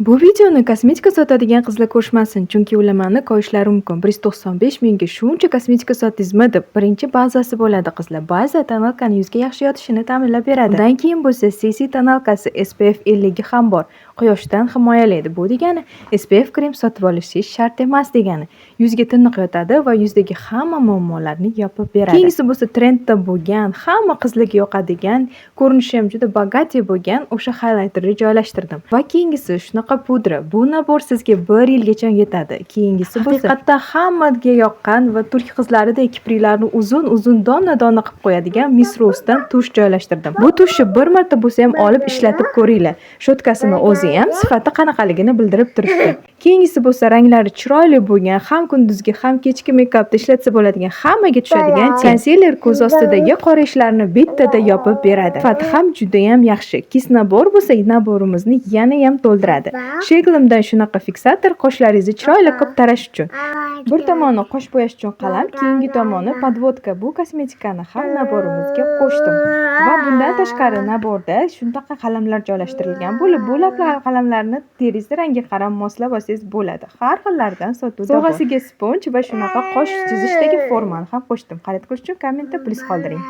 Bu videoni kosmetika sotadigan qizlar ko'rishmasin, chunki ular mani koyishlari mumkin. 195 mingga shuncha kosmetika sotdingizmi deb. Birinchi bazasi bo'ladi, qizlar. Baza тоналка ni yuzga yaxshi yotishini ta'minlab beradi. Undan keyin bo'lsa CC тоналка si SPF 50 ham bor. Quyoshdan himoyalaydi. Bu degani SPF krem sotib olishingiz shart emas degani. Yuzga tiniq yotadi va yuzdagi hamma muammolarni yopib beradi. Keyingisi bo'lsa trendda bo'lgan, hamma qizlarga yoqadigan, ko'rinishi ham juda богатый bo'lgan o'sha highlighterni joylashtirdim. Va keyingisi shunaqa pudra. Bu набор sizga 1 yilgacha yetadi. Keyingisi bo'lsa haqiqatda hammaga yoqqan va turk qizlaridek kipriklarni uzun-uzun, dona-dona qilib qo'yadigan Miss Rose'dan тушь joylashtirdim. Bu тушь ni bir marta bo'lsa ham olib ishlatib ko'ringlar. Щётка sini o'zi ham sifati qanaqaligini bildirib turibdi. Keyingisi bo'lsa ranglari chiroyli bo'lgan, ham kunduzgi, ham kechki meykapda ishlatsa bo'ladigan, hammaga tushadigan консилер ko'z ostidagi qora ishlarni bittada yopib beradi. Sifati ham judayam yaxshi. Кисть набор bo'lsa набор imizni yana ham to'ldiradi. Sheglimdan shunaqa фиксатор, qoshlaringizni chiroyli qilib tarash uchun. Bir tomoni qosh bo'yash uchun qalam, keyingi tomoni подводка. Bu kosmetikani ham набор imizga qo'shdim. Va bundan tashqari набор da shunaqa qalamlar joylashtirilgan bo'lib, bu qalamlarni teringizni rangiga qarab moslab olsangiz bo'ladi. Har xillaridan sotuvda bor. Sovg'asiga спонж va shunaqa qosh chizishdagi formani ham qo'shdim. Xarid qilish uchun kommentda plyus qoldiring.